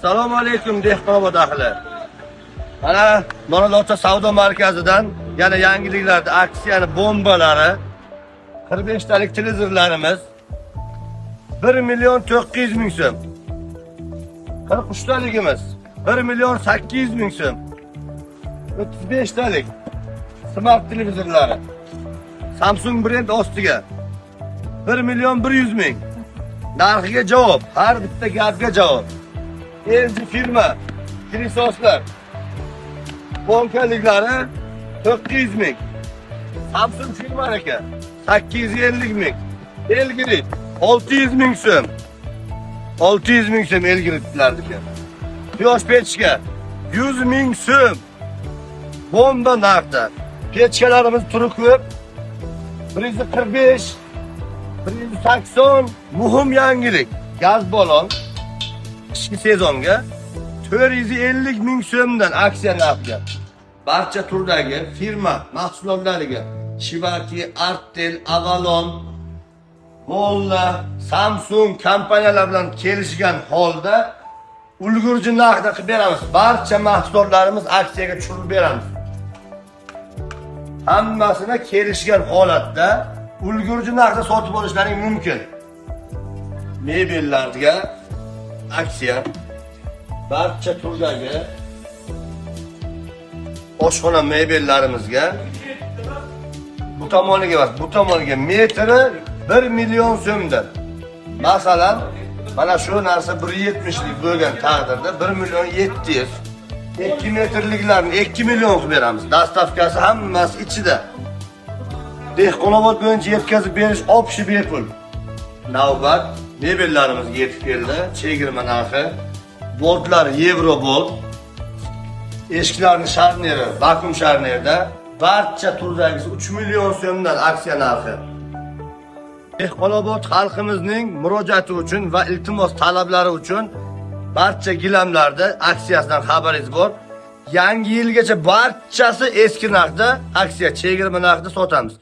Assalomu alaykum, Dehqonobod ahli. Mana Mo'lalocha savdo markazidan yana yangiliklarda aksiyani bombalari, 45 talik televizorlarimiz 1 million 900 ming so'm. 43 taligimiz 1 million 800 ming so'm. 35 talik smart televizorlari Samsung brend ostiga 1 million 100 ming. Narxiga javob, har bitta gapga javob. LG firma pilisoslar bonkaliklari 900 ming. Samsung firmaniki 850 ming. Elgrit 600 ming so'm. 600 ming so'm Elgritlarniki. Quyosh pechka 100 ming so'm. Bomba narxda. Pechkalarimiz turi ko'p. 145, 180. Muhim yangilik. Gaz balon qishki sezonga 450 ming so'mdan aksiya narxiga. Barcha turdagi firma mahsulotlariga Shivaki, Artel, Avalon, Molla, Samsung kompaniyalar bilan kelishgan holda ulgurji narxda qilib beramiz. Barcha mahsulotlarimiz aksiyaga tushirib beramiz. Hammasini kelishgan holatda ulgurji narxda sotib olishlaring mumkin. Mebellarga aksiya, barcha turdagi oshxona mebellarimizga bu tomoniga emas, bu tomoniga metri 1 million so'mdan. Masalan, mana shu narsa 1.70 lik bo'lgan taqdirda 1 million 700. 2 metrliklarni 2 million qilib beramiz. Доставка si hammasi ichida. Dehqonobod bo'yicha yetkazib berish общий bepul. Navbat mebellarimizga yetib keldi. Chegirma narxi. Boltlar yevro bolt. Eshiklarning sharneri vakuum sharnerda. Barcha turdagisi 3 million so'mdan aksiya narxi. Dehqonobod xalqimizning murojaati uchun va iltimos talablari uchun barcha gilamlarda aksiyasidan xabaringiz bor. Yangi yilgacha barchasi eski narxda aksiya, chegirma narxda sotamiz.